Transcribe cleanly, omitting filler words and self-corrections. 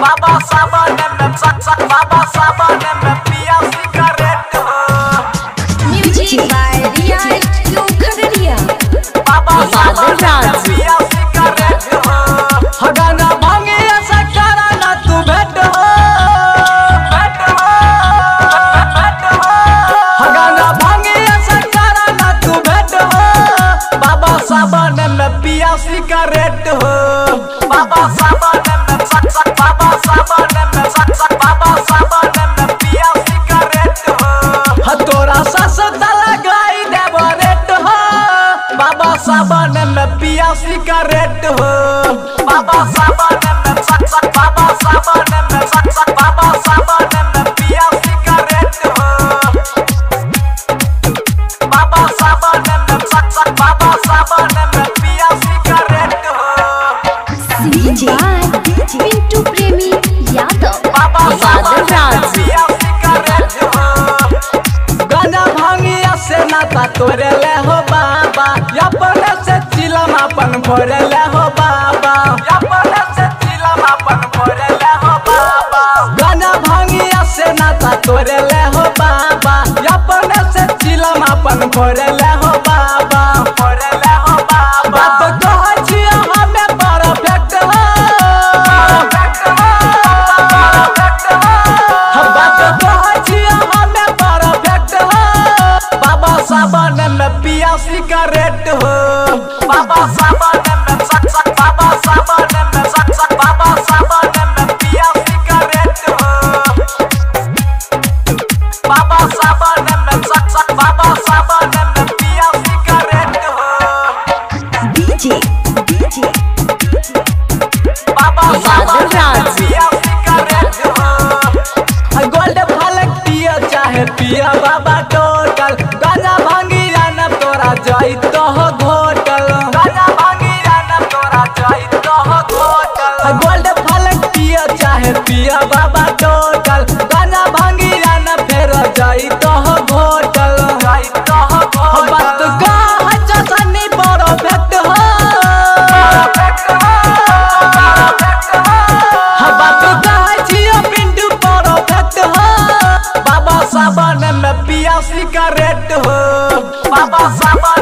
बाबा सावन में बाबा सावन में पिया सिगरेट हो। Music by Riya studio Khagaria. बाबा सावन में पिया सिगरेट हो। हगाना भांगे ऐसा करा ना तू भेट हो, भेट हो, भेट हो। हगाना भांगे ऐसा करा ना तू भेट हो। बाबा सावन में पिया सिगरेट हो। बाबा सावन में बाबा सावन में बाबा सावन में पिया सिगरेट हो। तोरा सस्ता लगाई देबो रेट हो। बाबा सावन में पिया सिगरेट हो। बाबा सावन में बाबा सावन में बाबा सावन में पिया सिगरेट हो। बाबा सावन में बाबा सावन में पिया सिगरेट हो। पिंटू प्रेमी यादव। बाबा सावन में पिया सिगरेट हो। गांजा भांगिया से नाता तोरे ले हो बाबा, अपने से चिलम अपन भोरे ले हो बाबा, अपने से चिलम अपन भोरे ले हो बाबा। गांजा भांगिया से नाता तोरे ले हो बाबा, अपने से चिलम अपन भोरे ले हो बाबा, भोरे ले हो बाबा। बात कहै छियै हमे परफेक्ट हो, बात कहै छियै हमे परफेक्ट हो। बाबा सावन में पिया सिगरेट हो। बाबा सावन में बाबा सावन में बाबा सावन में पिया सिगरेट हो। बाबा सावन में बाबा सावन में पिया सिगरेट हो। डीजे डीजे बाबा सावन में पिया सिगरेट हो। गोल्ड फलक पिया चाहे पिया बाबा टोटल, गांजा भांगी न तोरा जाई तो हो घोटल, गांजा भांगी न तोरा जाई तो हो घोटल। गोल्ड फलक पिया चाहे पिया बाबा टोटल, गांजा भांगी न फेर जाई तो हो घोटल, जाई तो हो घोटल। बात कहै छौ सनी परफेक्ट हो, बात कहै छियौ पिंटू परफेक्ट हो। बाबा सावन में पिया सिगरेट हो। बाबा सावन